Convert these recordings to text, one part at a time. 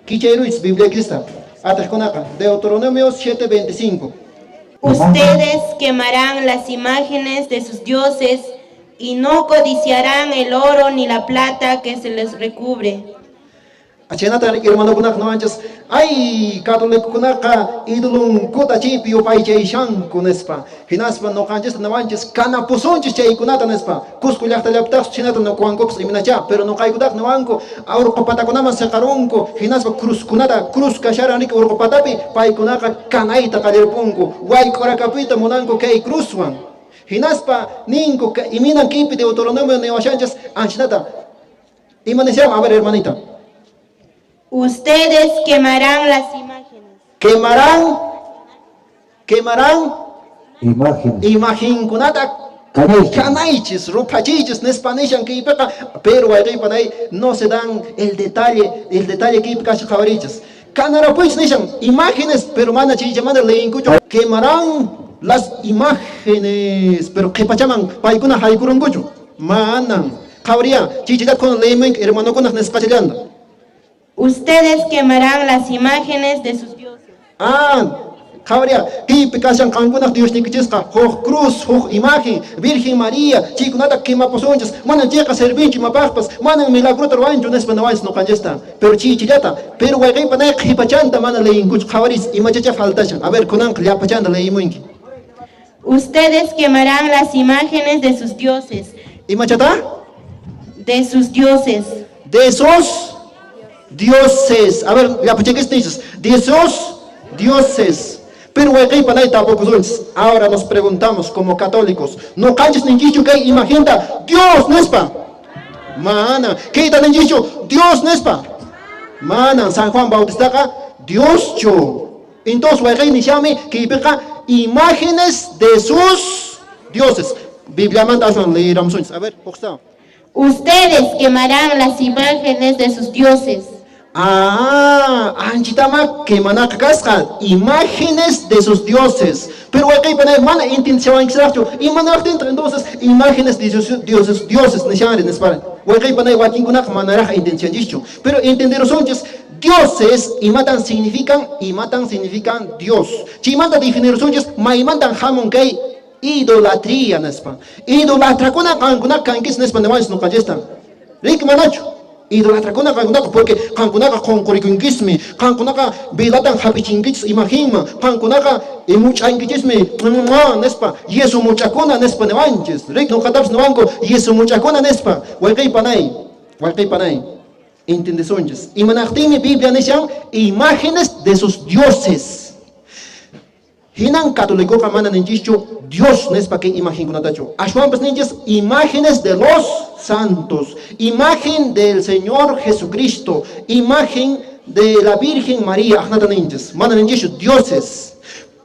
Kichayruychis Bibliaykista. Atiqkunaqa, Deuteronomio 7:25. Ustedes quemarán las imágenes de sus dioses y no codiciarán el oro ni la plata que se les recubre. Chhaynatan hermanokunaqa niwanchis, ay, catolicokunaqa idolonkuta chaypi yupaychayshanku nispa. Hinaspa noqanchista niwanchis, kanapusunchis chaykunata nispa. Cusco llaqtallapitaqchu chhaynata nukuwankupas imaynachá, pero noqaykutaq niwanku, urqu patakunaman seqarunku, hinaspa cruzkunata, cruz kasharan riki urqu patapi, paykunaqa kanayta qallarpunku, wayk'urakapuyta munanku kay cruzwan. Hinaspa ninku, iminan kaypi Deuteronomio niwashanchis anchinata. Ima nishan? A ver, hermanita. Ustedes quemarán las imágenes. Quemarán, quemarán Imágenes. imagenkunata. Kanaychis. Kanaychis, ruphachiychis nispa nishan kaypiqa, pero wayqeypanay no se dan el detalle, el detalle kaypi kashan qhawariychis. Kanarapuychis nishan imágenes, pero mana chaychamanta leyinkuchu. Quemarán las imágenes, pero qhipachaman paykuna haykurunkuchu. Manan. Qhawariya, chaychallata kunan leyimunki hermanokunaq nisqachallanta. Ustedes quemarán las imágenes de sus dioses. Ah, qhawariya, kaypi kashan qankunaq Diosniykichisqa, huk cruz, huk imagen, Virgen María, chaykunata quemapusunchis, manan chayqa servinchu imapaqpas, manan milagrota ruwanchu nispa niwanchis noqanchista. Pero chaychallata, pero wayqeypanay qhipachanta mana leyinkuchu, qhawaris imachacha faltashan. A ver, kunanqa llapachanta leyimunki. Ustedes quemarán las imágenes de sus dioses. Imachata? De sus dioses. De sus dioses. A ver, llapachakis dices, de sus dioses. Pero wayqeypanay tapukusunchis. Ahora nos preguntamos como católicos, noqanchis ninkichu kay imagenta Dios nispa? Mana. Kayta ninkichu Dios nispa? Mana. San Juan Bautistaqa Dioschu. Entonces wayqey nishami kaypiqa imágenes de sus dioses. Bibliamanta aswan leeramusunchis. A ver, huktawan. Ustedes quemarán las imágenes de sus dioses. Ah, anchitama quemanaqa kasqa imágenes de sus dioses. Pero wayqeypanay mana entiendechawanchisraqchu. Imanaqtintaq entonces imágenes de sus dioses, dioses nishanri nispa. Wayqeypanay wakinkunaqa manaraq entiendechanchischu. Pero entenderusunchis dioses imatan significan, imatan significan Dios. Chaymanta definirusunchis maymantan hamun kay idolatría nispa. Idolatrakuna qankunaqa kankis nispa niwanchis noqanchista. Riki manachu? Idolatrakuna qankunaqa, porque qankunaqa qonqorikunkismi, qankunaqa velatan hap'ichinkichis imagenman, qankunaqa much'ankichismi nispa, yesu much'akuna nispa niwanchis. Riki noqatapas niwanku yesu much'akuna nispa. Wayqeypanay, wayqeypanay, entendesunchis. Imanaqtinmi Biblia nishan imágenes de sus dioses. Hinan católicoqa mana ninchischu Dios nispa kay imagenkunatachu. Ashwanpas ninchis imágenes de los santos, imagen del Señor Jesucristo, imagen de la Virgen María, aqnata ninchis. Mana ninchischu dioses.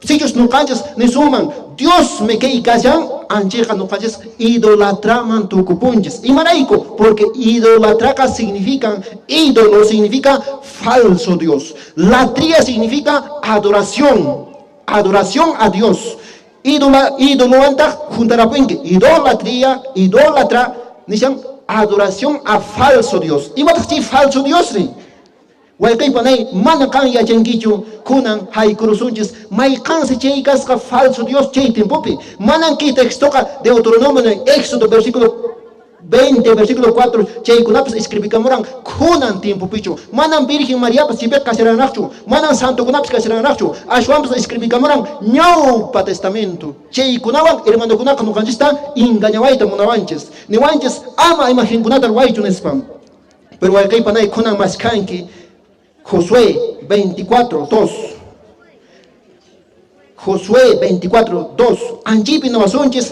Sichus noqanchis nisuman Dios me kay kashan, anchayqa noqanchis idolatraman tukupunchis. Imarayku? Porque idolatraqa significa, ídolo significa falso Dios. Latría significa adoración, adoración a Dios. Ídola, ídolo juntarapunki. Idolatría, idólatra, nishan adoración a falso Dios. Imataq chay falso Dios ri? Wayqeypanay mana qan yachankichu kunan haykurusunchis mayqansi chay kasqa falso Dios chay tiempopi. Manan kay textoqa Deuteronomio Éxodo versículo 20, versículo 4, chaykunapas escribikamuran kunan tiempopichu. Manan Virgen Mariapas chaypiqa kasharanraqchu, manan santokunapas kasharanraqchu, ashwanpas escribikamuran ñawpa testamento. Chaykunawan hermanokunaqa noqanchista engañawayta munawanchis. Niwanchis ama imagenkunata ruwaychu nispa. Pero wayqeypanay kunan maskhanki Josué 24, 2. Josué 24, 2. Anchaypi niwasunchis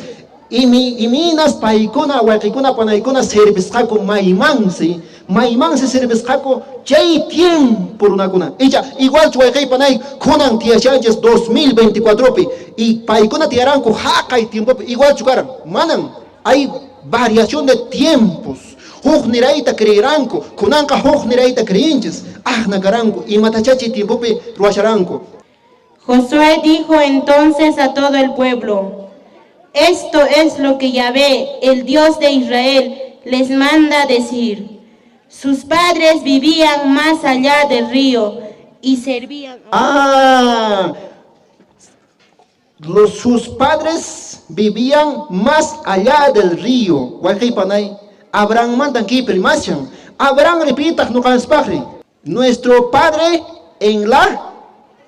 iminas paykuna wayqikuna panaykuna servisqaku maymansi, maymansi servisqaku chay tiempo runakuna. Icha igualchu wayqeypanay kunan tiyashanchis 2024pi y paykuna tiyaranku haqay tiempopi igualchu karan. Manan, hay variación de tiempos. Huk nirayta creeranku, kunanqa huk nirayta creenchis. Aqna karanku, imatacha chay tiempopi ruwasharanku. Josué dijo entonces a todo el pueblo: Esto es lo que Yahvé, el Dios de Israel, les manda decir. Sus padres vivían más allá del río y servían. Ah, sus padres vivían más allá del río. Wawqiy panay, Abraham mantan kaypi rimashan. Abraham pitaq nuqanchispaqri. Nuestro padre en la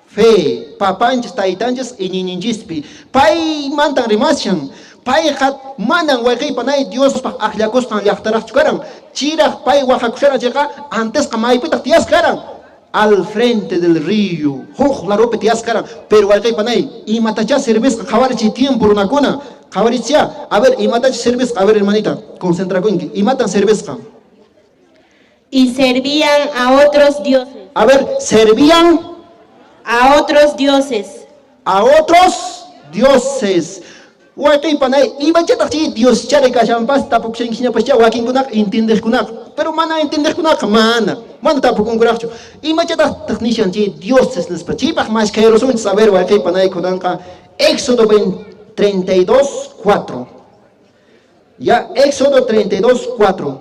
fe. Papanchis, taytanchis, iñiyninchispi. Pay mantan rimashan. Payqa manan wawqiy panay Diospaq akllakusqan llaqtaraqchu karan. Chayraq pay wajakusharan chayqa antesqa maypitaq tiyasqa karan. Al frente del río. Huk larupi tiyasqa karan. Pero wawqiy panay, imatachá servisqa qhawarichiy tiempo runakuna. Qhawarichiyá. A ver, imatacha servisqa. A ver, hermanita, concentrakunki. Imatan servisqa? Y servían a otros dioses. A ver, servían A otros dioses. A otros dioses. Wawqiy panay, imachataq chay Dios chari kashanpas tapukushankiñapascha wakinkunaqa entendeqkunaqa, pero mana entendeqkunaqa mana tapukunkuraqchu. Imachataq nishan chay dioses nispa? Chaypaq mashkayrusunchis. A ver, wawqiy panay, kunanqa Éxodo 32, 4. Ya, Éxodo 32, 4.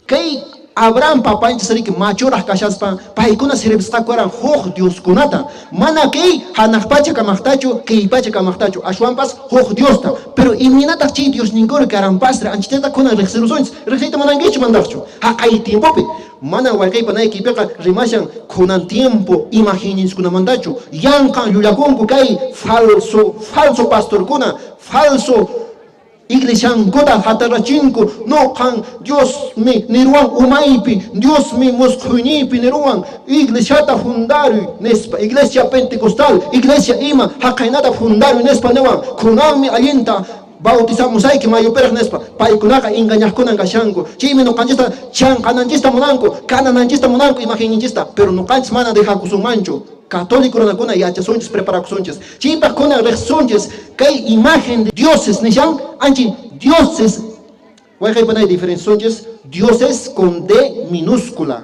Kay Abraham papanchis riki machuraq kashaspa paykuna servisqaku karan huk dioskunata, mana kay hanaq pacha kamaqtachu, kay pacha kamaqtachu, ashwanpas huk diosta. Pero imaynataq chay diosninkuna karanpasra? Anchitata kunan riqsirusunchis. Riqsiyta munankichu mandaqchu? Haqay tiempopi mana wawqiy panay kaypiqa rimashan kunan tiempo imaginninchikunamantachu. Yanqan llullakunku kay falso pastorkuna, falso iglesiankuta hatarachinku. Nuqan Diosmi niruwan umaypi, Diosmi musqhuyniypi niruwan iglesiata fundaruy nispa, iglesia pentecostal, iglesia ima haqaynata fundaruy nispa niwan, kunanmi allinta bautizamusayki mayupiraq nispa. Paykunaqa engañaqkunan kashanku. Chaymi nuqanchista chanqananchista munanku, kanananchista munanku imaginninchista, pero nuqanchis mana dejakusunmanchu. Católico runakuna yachasunchis, preparakusunchis. Chaypaq kunan riqsunchis kay imagen de dioses nishan anchi dioses. Wawqiy panay, diferenciasunchis dioses con D minúscula.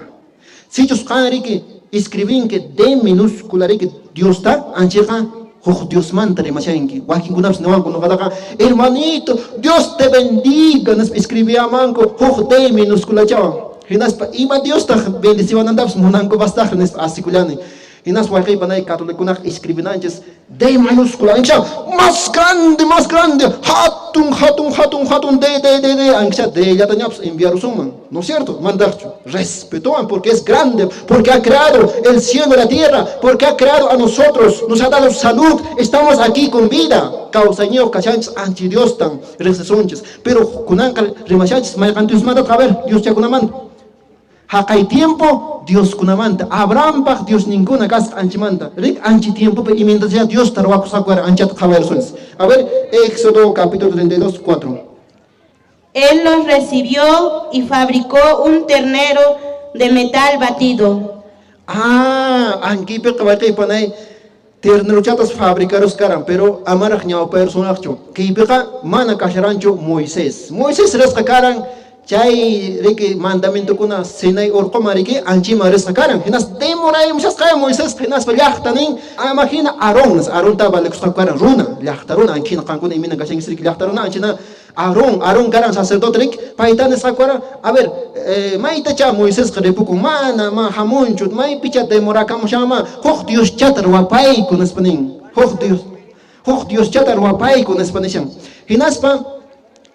Sichus qan riki escribinki D minúscula riki Diosta, anchiqa huk Diosmanta rimashanki. Wakinkunapas niwanku nuqataqa, "Hermanito, Dios te bendiga", nispa escribiamanku huk D minúsculachawan. Hinaspa ima Diostaq bendeciwanantapas munanku bastaq nispa asikullani. Hinaspa wawqiy panay, catolicokunaqa escribinanchis D mayúscula, ancha más grande, hatun, hatun, hatun, hatun D, D, D, D, ancha D llatañapas enviarusunman, ¿no es cierto? Mandaqchu, respetuan porque es grande, porque ha creado el cielo y la tierra, porque ha creado a nosotros, nos ha dado salud, estamos aquí con vida. Kawsayñiyuq kashanchis, anchi Diostan riqsisunchis. Pero kunanqa rimashanchis mayqan Diosmanta? A ver, Dios chakunamanta. Haqay tiempo Dioskunamanta, Abrahampaq Diosninkuna kasqa anchimanta. Rik anchi tiempopi imaynatachá Diosta ruwakusqaku karan, anchata qhawarisunchis. A ver, Éxodo capítulo 32, 4. Él los recibió y fabricó un ternero de metal batido. Ah, ankipiqa wawqiy panay ternerochatas fabricarus karan, pero amaraq ñawpayrusunaqchu. Kaypiqa mana kasharanchu Moisés. Moisés risqa karan chay riki mandamentokuna Sinai urquman riki anchiman risqa karan. Hinaspa demoraymushasqa Moisés, hinaspa llaqta nin, ama hina Aarón, Aaronta valekusqa karan runa, llaqta runa, anchina qankuna imina kashanchis riki llaqta runa, anchina Aarón, Aarón karan sacerdote riki, payta nisqa karan, a ver, maytacha Moisésqa ripukun, mana ma hamunchu, maypicha demorakamushama, huk Dioschata ruwapayku nispa nin, huk Dioschata ruwapayku nispa nishan. Hinaspa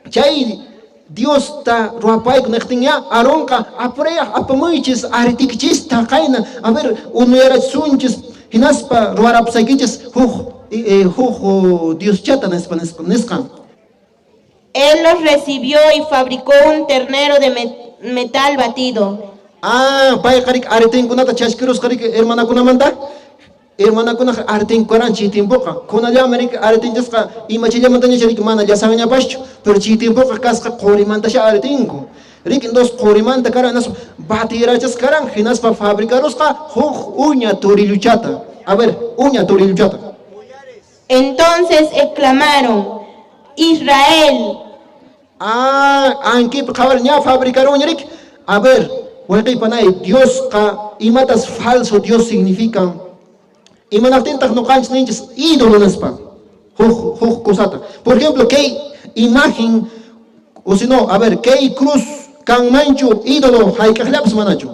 chay Diosta ruwapayku niqtinya Aaronqa apurayaq apamuychis aritikichista qayna, a ver, unuyarachisunchis, hinaspa ruwarapusaykichis huk Dioschata nispa nisqan. Él los recibió y fabricó un ternero de metal batido. Ah, payqa riki aritinkunata chashkirusqa riki hermanakunamanta. Hermanakunaqa aritinku karan chay tiempoqa. Kunallami riki aritinchisqa imachillamantaña riki mana llasanñapaschu, pero chay tiempoqa kasqa qurimantasha aritinku. Riki dos qurimanta karan, hinaspa batirachasqa karan, hinaspa fabricarusqa huk uña torilluchata. A ver, uña torilluchata. Entonces exclamaron: "Israel". Ah, ankipi qhawar ña fabricaron riki. A ver, wawqiy panay, Diosqa imatas falso Dios significa? Imanaqtintaq nuqanchis ninchis ídolo nispa? Huk cosata. Por ejemplo, kay imagen, o si no, a ver, kay cruz, Kanmanchu ídolo hayk'aqllapas manachu?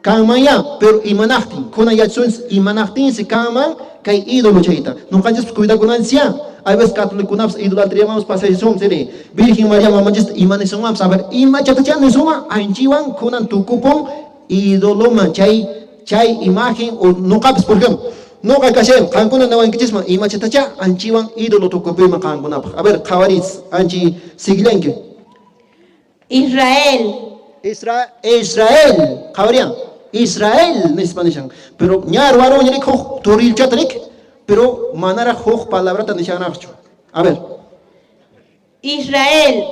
Kanman ya, pero imanaqtin, kunan yachasunchis imanaqtinsi kanman kay ídolo chayta. Nuqanchispas cuidakunanchis ya. Hay veces católicokunapas idolatriamanpas pasaysunpas iri. Virgen María mamanchista ima nisunmanpas, a ver, imachatachá nisunman anchiwan kunan tukupun ídoloman chay imagen o nuqapas, por ejemplo, nuqa kashay qankuna niwankichisman imachatachá anchiwan ídolo tukupuyman qankunapaq. A ver, qhawariychis, anchi sigillanki. Israel. Israel, qhawariyan. Israel nispa nishan. Pero ña ruwarun rik huk turilchata rik, pero manaraq huk palabrata nishanraqchu. A ver. Israel,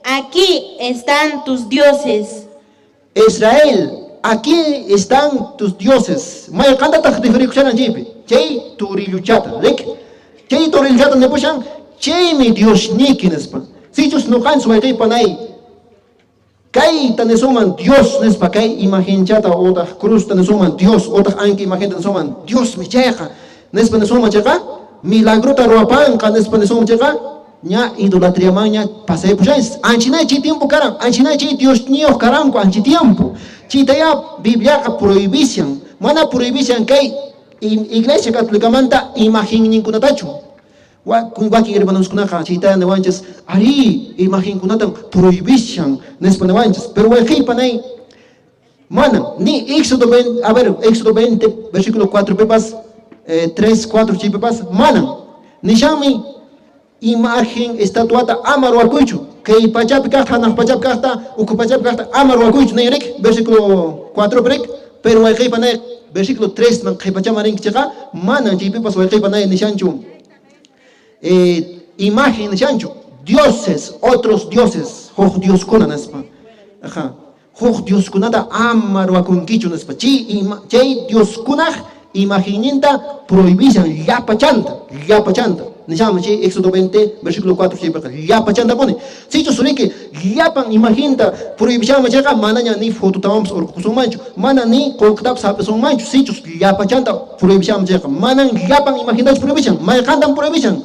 aquí están tus dioses. Israel, aquí están tus dioses. Mayqantataq referikusharan chaypi? Chay turilluchata, rik? Chay turilluchata nipushan, chaymi Diosniki nispa. Sichus nuqanchis wayqiypanay kayta nisunman Dios nispa, kay imagenchata otaq cruzta nisunman Dios, otaq anki imagenta nisunman Diosmi chayqa nispa nisunman chayqa, milagrota ruwapanqa nispa nisunman chayqa, ña idolatriamanña pasaypushanchis. Anchinay chay tiempo karan, anchinay chay Diosniyuq karanku anchi tiempo. Chaytaya Bibliaqa prohibishan, mana prohibishan kay Iglesia Católicamanta imagenninkunatachu. Wakin hermanoskunaqa chayta niwanchis, arí, imagenkunatan prohibishan nispa niwanchis. Pero wayqiypanay mana, ni Éxodo 20, a ver, Éxodo 20, versículo 4 pipas, 3, 4 chaypipas, manan. Nishanmi imagen estatuata ama ruwakuychu. Kay pachapi kaqta, hanaq pachapi kaqta, ukhu pachapi kaqta ama ruwakuychu nin rik, versículo 4 rik, pero wayqiypanay versículo 3 man qhipachaman rinki chayqa, manan chaypipas wayqiypanay nishanchu. Imagen nishanchu, dioses, otros dioses, huk dioskuna nispa. Ajá. Huk dioskunata ama ruwakunkichu nispa. Chay dioskunaq imagenninta prohibishan llapachanta, llapachanta. Nishanmi chay Éxodo 20, versículo 4 chaypiqa llapachanta puni. Sichus riki llapan imagenta prohibishanmi chayqa manaña ni fototawanpas urqukusunmanchu, mana ni qullqitapas hap'isunmanchu. Sichus llapachanta prohibishanmi chayqa manan llapan imagentachu prohibishan. Mayqantan prohibishan?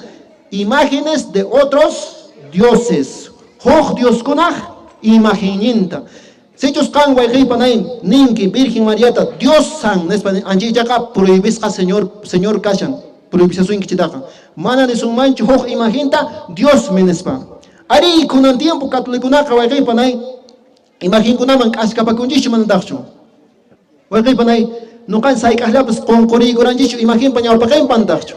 Imágenes de otros dioses. Huk dioskunaq imagenninta. Sichus qan wayqiypanay ninki Virgen Mariata Dios san nispa anchaychaqa prohibisqa Señor kashan. Prohibishasunki chaytaqa. Mana nisunmanchu huk imagenta Diosmi nispa. Ari kunan tiempo catolicokunaqa wayqiypanay imagenkunaman k'askapakunchischu manataqchu. Wayqiypanay nuqan sayk'aqllapas qunquriykuranchikchu imagenpa ñawpaqinpantaqchu.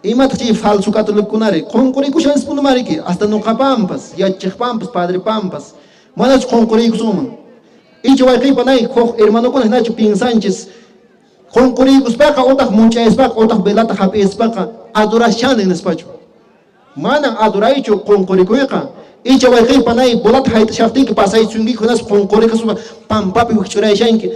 Imataq chay falso catolicokunari qunquriykushanspunumariki hasta nuqapampas, yachachiqpampas, padrepampas manachu qunquriykusunman. Icha wayqiypanay huk hermanokuna hinachu piensanchis qunquriykuspaqa utaq much'ayaspaqa utaq velata hap'ispaqa adorashani nispachu. Manan adoraychu qunqurikuyqa. Icha wayqiypanay bolata hayt'ashaqtiyki pasaysunkiku hinaspa qunqurikuspa pampapi wikch'urayashanki.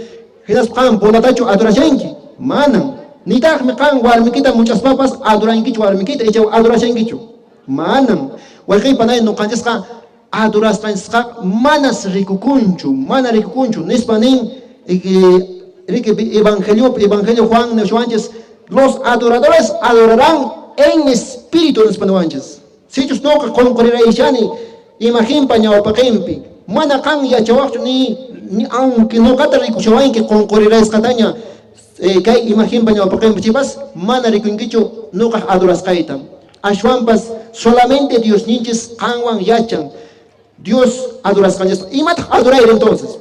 Hinaspa qan bolatachu adorashanki? Manan. Nitaqmi qan warmikita much'aspapas adorankichu warmikita icha adorashankichu? Manan. Wayqiypanay nuqanchisqa adorasqanchisqa manas rikukunchu, mana rikukunchu nispa nin riki evangelio Juan niswanchis, los adoradores adorarán en espíritu nispa niwanchis. Sichus nuqa qunqurirayshani imagenpa ñawpaqinpi, mana qan yachawaqchu ni aunque nuqata rikushawanki qunqurirasqataña kay imagenpa ñawpaqinpi chaypas mana rikunkichu nuqaq adorasqayta. Ashwanpas solamente Diosninchis qanwan yachan Dios adorasqanchis. Imataq adorayri entonces?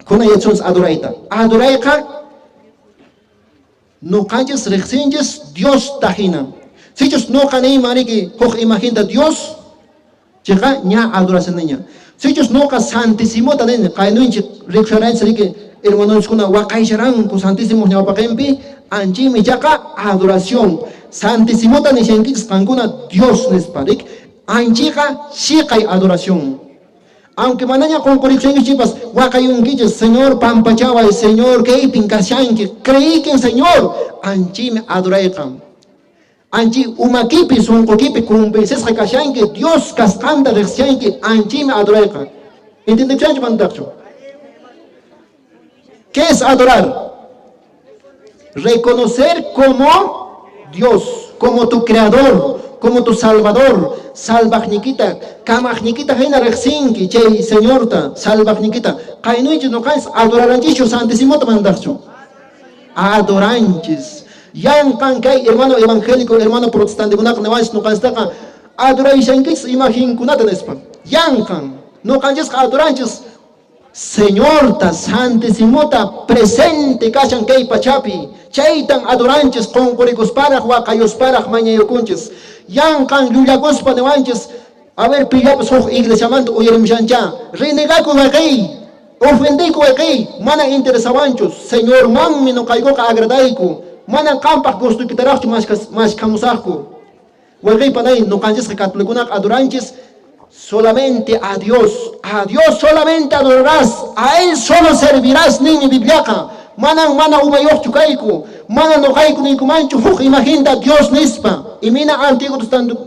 Kuna yachunchis adorayta. Adorayqa nuqanchis riqsinchis Diosta hina. Sichus nuqa niyman riki huk imagenta Dios, chayqa ña adorashaniña. Sichus nuqa Santísimota nini, qaynunchik rikusharanchis riki hermanonchiskuna waqaysharanku Santísimo ñawpaqinpi, anchimi chaqa adoración. Santísimota nishankichis qankuna Dios nispa, rik? Anchiqa chiqay adoración. Aunque manaña qunqurikushankichis waqayunkichis, Señor pampachaway, Señor kaypin kashanki, creíkin Señor, anchimi adorayqa. Anchi umakipi, sunqukipi convencesqa kashanki, Dios kasqanta riqsishanki, anchimi adorayqa. ¿Entendechanchu manataqchu? ¿Qué es adorar? Reconocer como Dios, como tu creador, como tu Salvador. Salvaqnikita, kamaqnikita hina riqsinki chay Señorta, salvaqnikita. Qaynuychis nuqanchis adoraranchis Santísimota mandaqchu. Adoranchis. Yanqan kay hermano evangélico, hermano protestantekunaqa niwanchis nuqanchistaqa adorayshankichis imaginkunata nispa. Yanqan nuqanchisqa adoranchis Señorta, Santísimota presente kashan kay pachapi. Chaytan adoranchis qunqurikusparaq waqayusparaq mañayukunchis. Yanqan llullakuspa niwanchis, a ver pillapas huk iglesiamanta uyarimushancha. Renegaku wayqiy, ofendiku wayqiy, mana interesawanchu. Señormanmi nuqaykuqa agradayku. Mana qampaq gustuykitaraqchu mashkhamusaqku. Wayqiy panay nuqanchisqa catolicokunaqa adoranchis solamente a Dios. A Dios solamente adorarás, a Él solo servirás ninmi Bibliaqa. Manan mana umayuqchu kayku, mana nuqayku niykumanchu huk imaginta Dios nispa. Imina Antiguo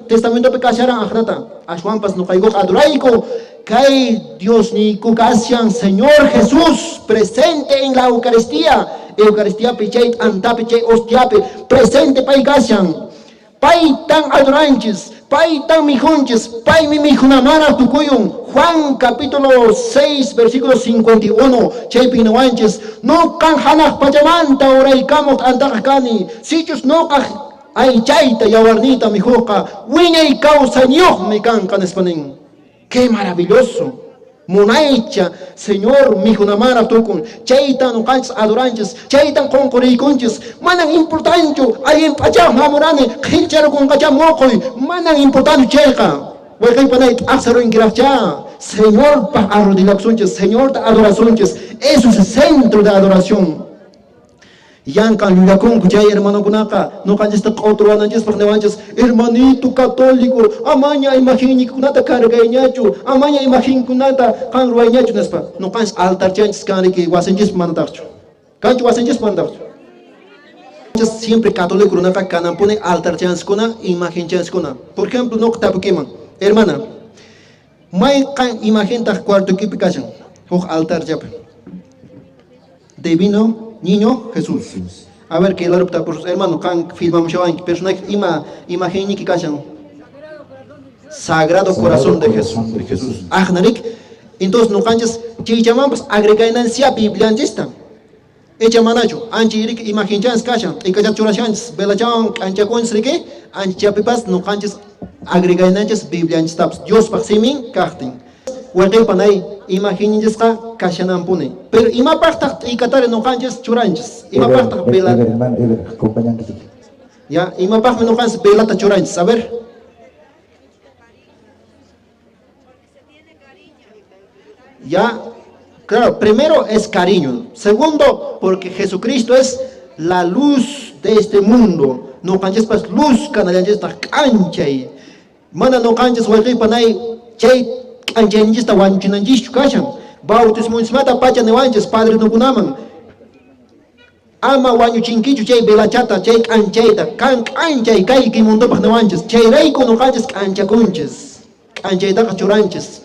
Testamentopi kasharan aqnata. Ashwanpas nuqaykuqa adorayku kay Dios niyku kashan Señor Jesús presente en la Eucaristía. Eucaristiapi chay t'antapi chay hostiapi presente pay kashan. Paytan adoranchis, paytan mijunchis, paymi mijunamanaq tukuyun. Juan capítulo 6, versículo 51, chaypi niwanchis, nuqan hanaq pachamanta uraykamuq t'antaqa kani, sichus nuqaq aychayta yawarniyta mijuqqa, wiñay kawsayniyuqmi kanqa nispa nin. ¡Qué maravilloso! Munaycha, Señor mijunamanaq tukun. Chaytan nuqanchis adoranchis, chaytan qunquriykunchis. Manan importanchu, allin p'achaq hamurani, qhilcharukunqacha muquy, manan importanchu chayqa. Wayqiypanay t'aqsarunkiraqcha. Señorpaq arrodillakusunchis, Señorta adorasunchis. Eso es el centro de adoración. Yanqan llullakunku chay hermanokunaqa nuqanchista q'uturuwananchispaq niwanchis, hermanito católico, amaña imaginnikikunata cargayñachu, amaña imaginkunata qan ruwayñachu nispa. Nuqanchis altarchanchis kan riki wasinchispi manataqchu. Kanchu wasinchispi manataqchu. Siempre católico runaqa kananpuni altarchanchiskuna, imaginchanchiskuna. Por ejemplo, nuqa tapukiman, hermana, mayqan imagintaq cuartoykipi kashan? Huk altarchapi. Divino Niño Jesús. A ver, kay larupi tapurus, hermano, qan filmamushawanki, personaje ima imaginniki kashan? Sagrado Corazón de Jesús. De Jesús. Aqnarik. Entonces nuqanchis chaychamanpas agregaynanchis Biblianchista. Echa manachu, ancha riki imaginchanchis kashan, t'ikachata churashanchis, velachawan k'anchakunchis riki, anchapipas nuqanchis agregaynanchis Biblianchistapas, Diospaq simin kaqtin. Wayqiypanay imaginchisqa kashananpuni. Pero imapaqtaq t'ikatari nuqanchis churanchis? Imapaqtaq vela? Hermano, Ever, acompañanchis. Ya, imapaqmi nuqanchis velata churanchis? A ver. Ya, claro, primero es cariño. Segundo, porque Jesucristo es la luz de este mundo. Nuqanchispas luz kanallanchistaq k'anchay. Mana nuqanchis wayqiypanay chay k'anchayninchista wañuchinanchischu kashan. Bautismonchismanta pacha niwanchis padrinokunaman. Ama wañuchinkichu chay velachata, chay k'anchayta. Kan k'anchay kay mundopaq niwanchis. Chayrayku nuqanchis k'anchakunchis. K'anchaytaqa churanchis.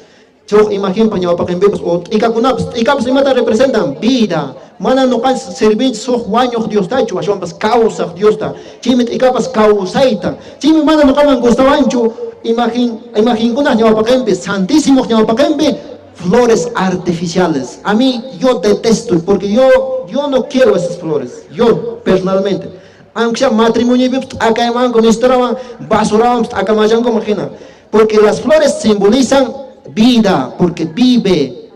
Huk imaginpa ñawpaqinpipas o t'ikakunapas, t'ikapas imata representan? Vida. Mana nuqanchis servinchis huk wañuq Diostachu, ashwanpas kawsaq Diosta. Chaymi t'ikapas kawsayta. Chaymi mana nuqaman gustawanchu imaginkunaq ñawpaqinpi, santísimoq ñawpaqinpi flores artificiales. A mí yo detesto porque yo no quiero esas flores, yo personalmente. Aunque sea matrimonio t'akaymanku nisturawan, basurawan t'akamallankuman hina. Porque las flores simbolizan vida, porque vive.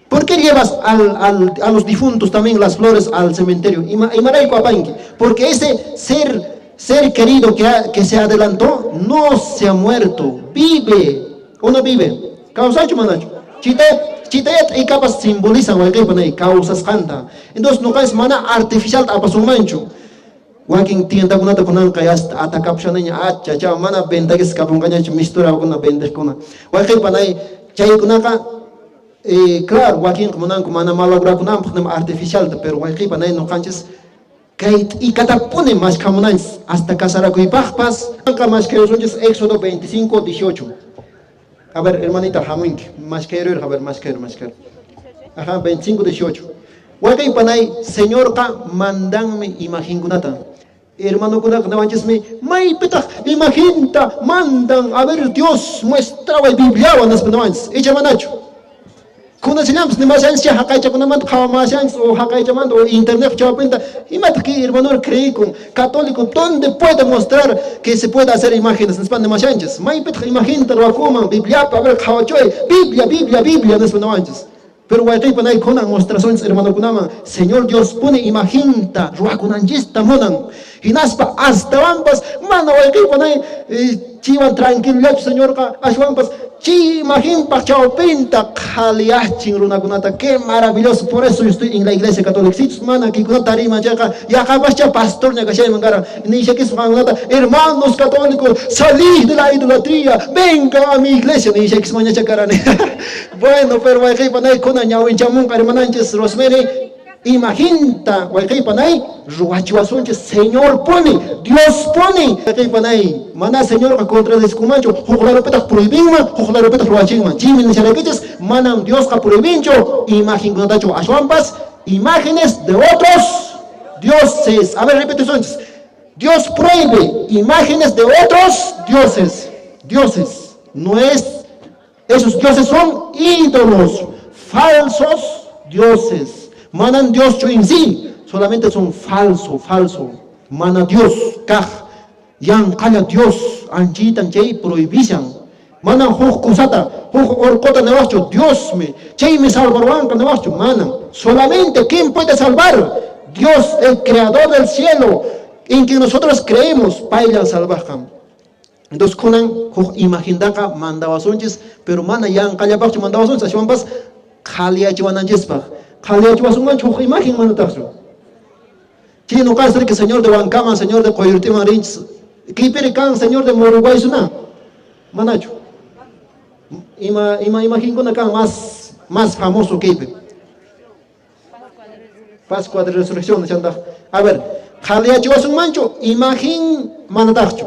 ¿Por qué llevas a los difuntos también las flores al cementerio? Imarayku apanki. Porque ese ser querido que se adelantó no se ha muerto, vive. ¿O no vive? Kawsachu manachu? Chitayat t'ikapas simbolizan wayqiypanay kawsasqanta. Entonces nuqanchis mana artificial apasunmanchu. Wakin tiendakunata kunanqa ya atakapushaneña acha cha mana ventakis kapunqañachu misturakuna vendeqkuna. Wayqiypanay chaykunaqa claro, wakinqa munanku mana malograkunanpaq nima artificialta, pero wayqiypanay nuqanchis kay t'ikatapuni maskhamunanchis hasta casarakuypaqpas. Qanqa maskhayusunchis Éxodo 25, 18. A ver, hermanita, hamunki. Maskhayruy, a ver, maskhayru, maskhayru. Ajá, 25, 18. Wayqiypanay, Señorqa mandanmi imaginkunata. Hermanokunaqa niwanchismi, maypitaq imaginta mandan, a ver Dios muestraway Bibliawan nispa niwanchis, icha manachu? Kunachallanpas nimashanchis haqaychakunamanta qhawamashanchis o haqaychamanta o internet chawpinta, imataq kay hermano creikun, católico, ¿dónde puede mostrar que se puede hacer imágenes? Nispa nimashanchis, maypitaq imaginta ruwakuman, Bibliapi, a ver qhawachuy, Biblia, Biblia, Biblia nispa niwanchis. Pero wayqiypa nay kunan mostrasunchis hermanokunaman, Señor Dios pone imaginta ruwakunanchista munan. Hinaspa astawanpas mana wayqiypa nay chiwan tranquilollachu Señorqa, ashwanpas chay imaginpaq chawpinta qhaliyachin runakunata. Qué maravilloso, por eso yo estoy en la iglesia católica. Sichus mana kaykunata tariyman chayqa, yaqapascha pastorña kashayman karan. Nishakispa qankunata, hermanos católicos, salid de la idolatría, vengan a mi iglesia, nishakismañacha karani. Bueno, pero wayqiypa nay kunan ñawinchamunqa hermananchis Rosemary, imaginta wayqiypa nay ruwachiwasunchis Señor puni, Dios puni. Wayqiypa nay mana Señorqa contradiskumanchu, huk larupitaq prohibinman, huk larupitaq ruwachinman. Chaymi nisharaykichis, manam Diosqa prohibinchu imaginkunatachu, ashwanpas imágenes de otros dioses. A ver, repitisunchis. Dios prohíbe imágenes de otros dioses. Dioses. No es, esos dioses son ídolos, falsos dioses. Manan Dios en sí, solamente son falso, falso. Mana Dios, kaj, yanqalla Dios, anchitan chay prohibishan. Manan huk kusata, huk orqota niwaqchu, Diosmi, chaymi salvarwanqa niwaqchu, manan. Solamente, ¿quién puede salvar? Dios, el creador del cielo, en quien nosotros creemos, payllan salvajqan. Entonces, kunan huk imagintaqa mandawasunchis, pero mana yanqallapaqchu mandawasunchis, ashwanpas qhaliyachiwananchispaq. Qhaliyachiwasunmanchu huk imagen manataqchu? Chay nuqas riki Señor de Huancaman, Señor de Qoyurtiman rinchis. Kaypiri kan Señor de Muruguay suna? Manachu? Ima imaginkuna kan más famoso kaypi? Pascua de Resurrección, chantaq. A ver, qhaliyachiwasunmanchu imagen manataqchu?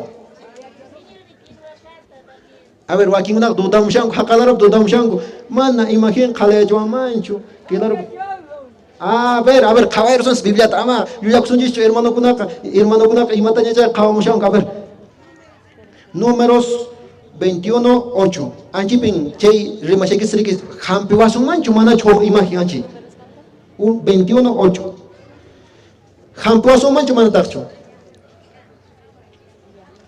A ver, wakinkunaqa dudamushanku, haqalarap dudamushanku. Mana imagen qhaliyachiwanmanchu. Claro. A ver, qhawayrusunchis Bibliata, ama llullakusunchischu hermanokunaqa, hermanokunaqa imataña chay qhawamushanku, a ver. Números 21:8. Anchipin chay rimashaykis riki hampiwasunmanchu manachu huk imagen anchi. 21:8. Hampiwasunmanchu manataqchu?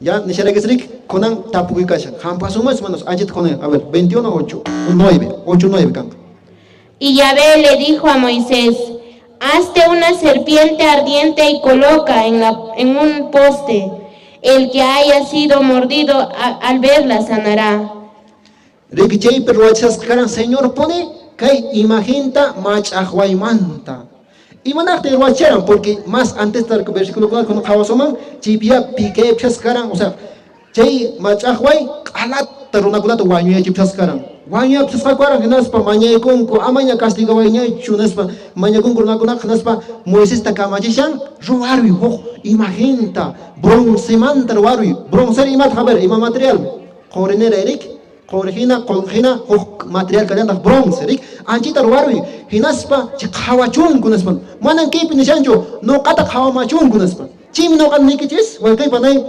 Ya nisharakis rik kunan tapukuy kashan. Hampiwasunmanchu manachu? Anchita kunan, a ver, 21:8, 9, 8 9 kanqa. Y Yahvé le dijo a Moisés: hazte una serpiente ardiente y coloca en un poste. El que haya sido mordido al verla sanará. Riki chaypi ruwachasqa karan Señor pone kay imaginta mach'aqwaymanta. Imanaqtin ruwacharan? Porque más antes del versículo cuando qhawasuman chaypiya pikaypishasqa karan, o sea, chay mach'aqway q'alata runakunata wañuyachipishasqa karan. Wañuyapishasqa karan hinaspa mañaykunku amaña castigawayñaychu nispa mañakunku runakunaqa hinaspa Moisesta kamachishan ruwaruy huk imaginta broncemanta ruwaruy. Bronce imata, a ver, ima material? Qorinera rik, qorihina, qolqihina huk material kallantaq bronce rik. Anchita ruwaruy hinaspa chay qhawachunku nispa. Manan kaypi nishanchu nuqata qhawamachunku nispa. Chaymi nuqa niykichis wayqiypa nay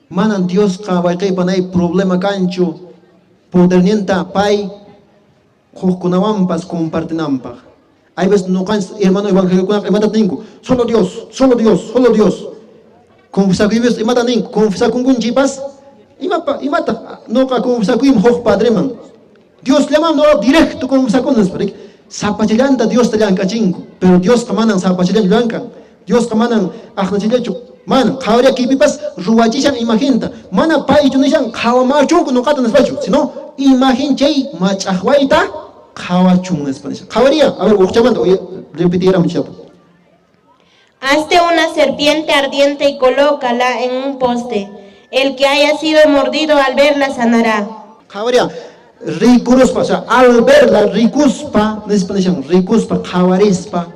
manan Diosqa wayqiypa nay problema kanchu poderninta pay hukkunawanpas compartinanpaq. Hay veces nuqanchis hermano evangélicokunaqa imata ninku? Solo Dios, solo Dios, solo Dios. Confesakuypis imata ninku? Confesakunkunchikpas imapa imata nuqa confesakuyman huk padreman. Dios llaman no directo confesakun nispa rik. Sapachallanta Diosta llank'achinku, pero Diosqa manan sapachallanchu llank'an. Diosqa manan aqnachillachu. Manan qhawariya kaypipas ruwachishan imaginta. Mana paychu nishan qhawamachunku nuqata nispachu, sino imagen chay mach'aqwayta qhawachun nispa nishan. Qhawariya, a ver, uqchamanta repetiramuy chapa. Hazte una serpiente ardiente y colócala en un poste. El que haya sido mordido al verla sanará. Qhawariya, rikuruspa, o sea, al verla rikuspa, nispa nishan, rikuspa, qhawarispa.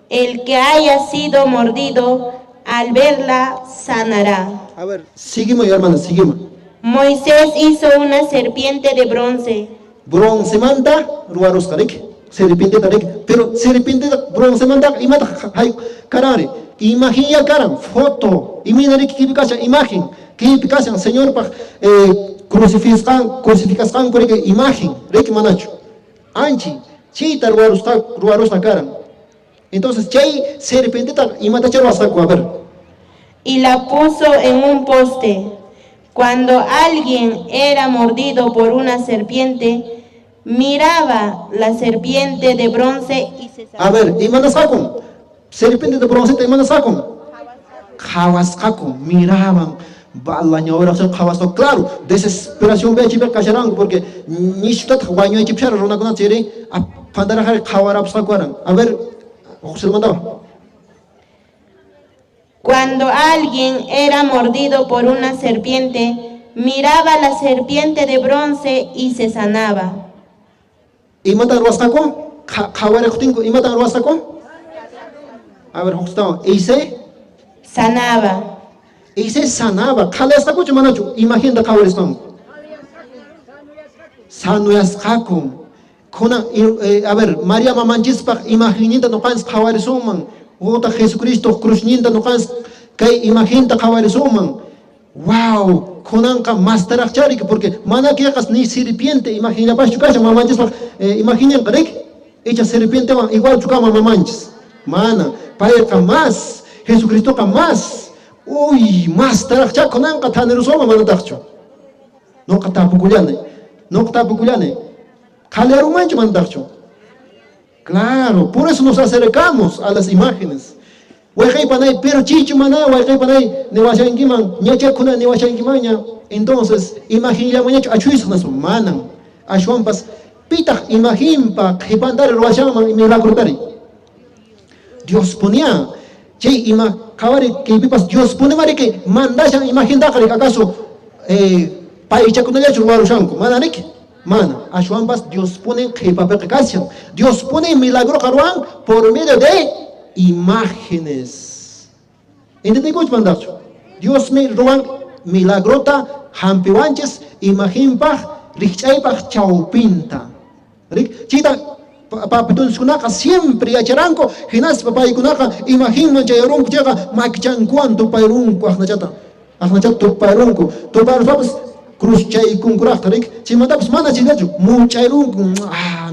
El que haya sido mordido al verla sanará. A ver, seguimos, hermana, seguimos. Moisés hizo una serpiente de bronce. Broncemanta ruwarusqa rik, serpienteta rik, pero serpienteta broncemanta imata hay karari. Imagen karan, foto. Imayna riki kaypi kashan imagen. Kaypi kashan Señorpaq crucificasqanku riki imagen. Riki manachu. Anchi, chayta ruwarusqa karan. Entonces, chay serpienteta imatacha ruwasqaku, a ver. Y la puso en un poste. Cuando alguien era mordido por una serpiente, miraba la serpiente de bronce y se A ver, imanasqaku? Serpiente de bronce imanasqaku? Qhawasqaku, miraban. Bala ñawraqcha qhawasqa. Claro, desesperación bechipi kasharanku porque nishutataq wañuychipshara runakuna chayri apandaraqari qhawarapusqaku karan. A ver, José mandaba. Cuando alguien era mordido por una serpiente, miraba la serpiente de bronce y se sanaba. Imatan ruwasqaku? Qhawariqtinku imatan ruwasqaku? A ver, José, y se sanaba. Y se sanaba. Qhalayasqakuchu manachu? Imagenta qhawarisqanku. Sanuyasqaku. Kunan, a ver, María mamanchispaq imagenninta nuqanchis qhawarisunman. Utaq Jesucristo cruzninta nuqanchis kay imagenta qhawarisunman. Wow, kunanqa mastaraqchari porque mana kayqas ni serpiente imagenllapaschu kashan mamanchispaq imagenninqa riki? Icha serpientewan igualchu kanman mamanchis? Mana, payqa más, Jesucristoqa más. Uy, mastaraqcha kunanqa thanirusunman manataqchu. Nuqa tapukullani. Nuqa tapukullani. Qhaliarunmanchu manataqchu? Claro, por eso nos acercamos a las imágenes. Wayqaypanay, pero chichu mana wayqaypanay niwashankiman, ñachakuna niwashankimanña. Entonces, imaginllamañachu achuysuq naspa manan. Ashwanpas pitaq imaginpa qhipantari ruwashanman milagrotari. Dios ponía. Chay ima qhawari kaypipas Dios pone mariki mandashan imagintaqa riki acaso paychakunallachu ruwarushanku mana riki? Mana. Ashwanpas Dios pone qhipapiqa kashan. Dios pone milagroqa ruwan por medio de imágenes. ¿Entendikuchu mandaqchu? Diosmi ruwan milagrota hampiwanchis imaginpaq rikch'aypaq chawpinta. Rik? Chayta papitunchikunaqa siempre yacharanku, hinaspa paykunaqa imaginman chayarunku chayqa makichankuwan tupayrunku aqnachata. Aqnachata tupayrunku. Tupayruspapas cruzchaykunkuraqta rik? Chaymantapas mana chayllachu much'ayrunku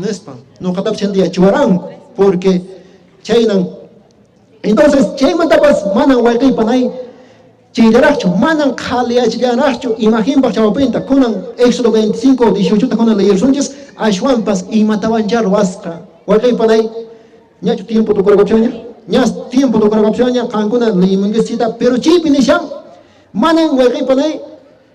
nispa. Nuqatapas chayta yachawaranku porque chaynan. Entonces chaymantapas manan wayqiypanay chayllaraqchu, manan qhaliyachillaraqchu imaginpaq chawpinta. Kunan Éxodo 25, 18 ta kunan leyersunchis, ashwanpas imatawancha ruwasqa. Wayqiypanay, ñachu tiempo tukurqapushaña? Ñas tiempo tukurqapushaña, qankuna leyimunkichis, pero chaypi nishan, manan wayqiypanay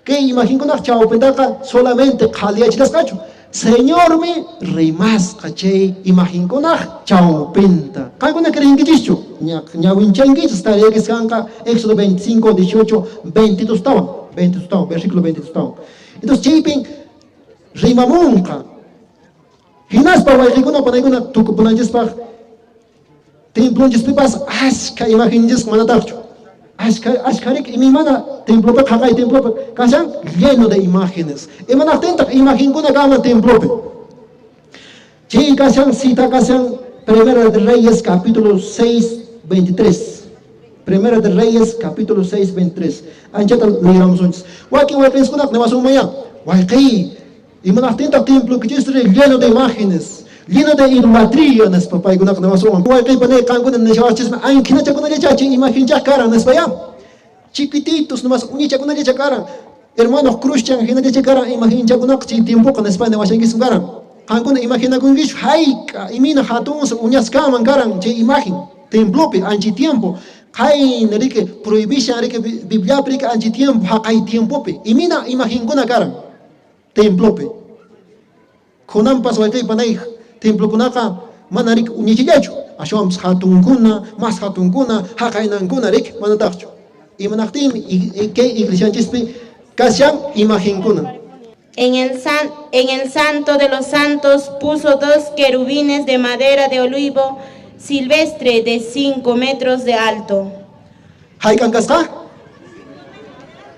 kay imaginkunaq chawpintaqa solamente qhaliyachilasqachu. Señormi rimasqa chay imaginkunaq chawpinta. Qankuna creenkichischu? Ñawinchankichis tariyakis kanqa Éxodo 25, 18, 22 tawan, 22 tawan, versículo 22 tawan. Entonces chaypin rimamunqa. Hinaspa wayqikuna panaykuna tukupunanchispaq templonchispipas ashka imaginchisqa manataqchu. Ashka, ashka riki imaymana templopi qhaqay templopi kashan lleno de imágenes. Imanaqtintaq imaginkuna kanman templopi? Chay kashan cita kashan Primera de Reyes capítulo 6, 23. Primera de Reyes capítulo 6, 23. Anchata leeramos. Wakin wayqinchikkunaqa niwasunmaya. Wayqiy, imanaqtintaq templo kichisri lleno de imágenes, lleno de idolatría nispa paykunaqa niwasunman. Wayqiypanay qankuna nishawaqchismi ankhinachakunallacha chay imagenchaq karan nispa ya. Chiquititos nomás uñichakunallacha karan. Hermanos cruzchan hinallacha karan imagenchakunaqa chay tiempoqa nispa niwashankismi karan. Qankuna imaginakunkichu hayk'a imina hatunsa uñaskaman karan chay imagen templopi anchi tiempo. Qayna riki prohibishan riki Bibliapi riki anchi tiempo haqay tiempopi imina imagenkuna karan templopi. Kunanpas wayqiypanay templokunaqa mana riki uñichillachu. Ashwanpas hatunkuna, mas hatunkuna, haqaynankuna riki manataqchu. Imanaqtinmi kay iglesianchispi kashan imagenkuna. En el santo de los santos puso dos querubines de madera de olivo silvestre de 5 metros de alto. Hayk'an kasqa?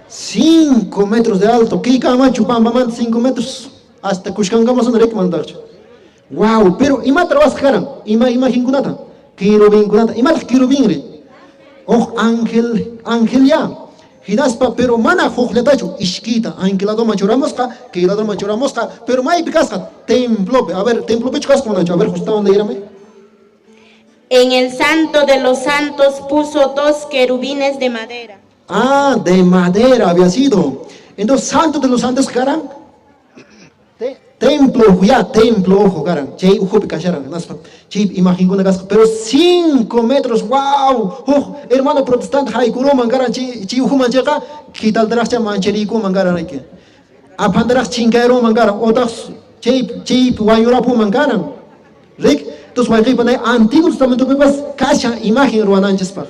5 metros de alto. Kaykamanchu pampamanta 5 metros. Hasta kushkankamasuna riki manataqchu. Wow, pero imata ruwasqa karan? Ima imagenkunata? Querubinkunata. Imataq querubinri? Huk ángel, ángel ya. Hinaspa, pero mana hukllatachu ishkita ángel ladoman churamusqa, kay ladoman churamusqa, pero maypi kasqa templopi. A ver, templopichu kasqa manachu? A ver, justawan leerame. En el santo de los santos puso dos querubines de madera. Ah, de madera había sido. Entonces, santo de los santos karan templo ya, templo ukhu karan. Chay ukhupi kasharan, hinaspa chay imagenkuna kasqa, pero 5 metros, wow. Huk hermano protestante haykuruman karan chay ukhuman chayqa kitaltaraqcha manchariykuman karan riki. Aphantaraq chinkayruman karan, otaq chay wañurapuman karan. Rik, entonces wayqiypanay Antiguo Testamentopipas kashan imagen ruwananchispaq.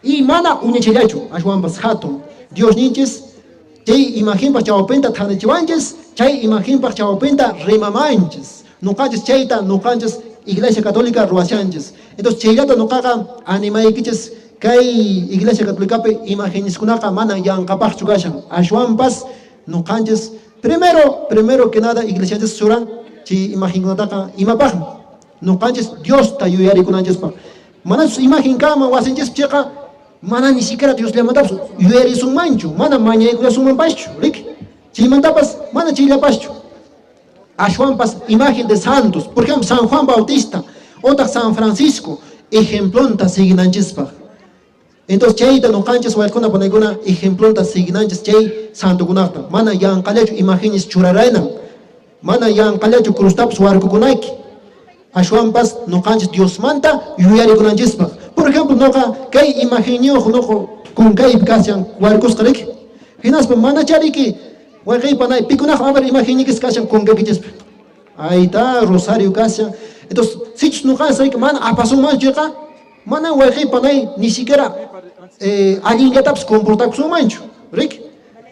Y mana uñachallachu, ashwanpas hatun. Dios ninchis chay imagenpaq chawpinta thanichiwanchis, chay imagenpaq chawpinta rimamanchis. Nuqanchis chayta nuqanchis Iglesia Católica ruwashanchis. Entonces chayllata nuqaqa animaykichis kay Iglesia Católicapi imageniskunaqa mana yanqapaqchu kashan. Ashwanpas nuqanchis primero que nada iglesianchis churan chay imagenkunataqa imapaqmi. Nuqanchis Diosta yuyarikunanchispaq. Manachus imagen kanman wasinchispi chayqa mana ni siquiera Dios llamantapas yuyarisunmanchu, mana mañaykullasunmanpaschu, rik? Chaymantapas mana chayllapaschu. Ashwanpas imagen de santos, por ejemplo San Juan Bautista, otaq San Francisco, ejemplonta siguinanchispaq. Entonces chayta nuqanchis wayquna panaykuna ejemplonta siguinanchis chay santokunaqta. Mana yanqallachu imagenes churaraynan, mana yanqallachu cruztapas warkukunayki. Ashwanpas nuqanchis Diosmanta yuyarikunanchispaq. Por ejemplo, nuqa kay imagenniyuq nuqa kunkaypi kashan warkusqa riki. Hinaspa mana chariki wayqiypanay pikunaq a ver imagennikis kashan kunkaykichispi. Ahí está rosario kashan. Entonces, sichus nuqanchis riki mana apasunmanchu chayqa, mana wayqiypanay ni siquiera allinllatapas comportakusunmanchu, riki?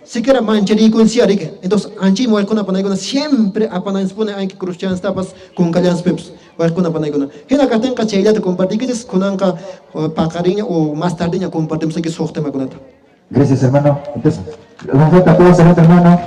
Siquiera manchariykunsiya riki. Entonces, anchaymi wayquna panaykuna siempre apananchispuni anki cruzchanstapas kunkallanspipas wayquna panaykuna. Hina kaqtinqa chayllata compartiykichis, kunanqa paqarinña o más tardeña compartimos aquí suq temakunata. Gracias, hermano. Entonces, un fuerte aplauso a nuestro hermano.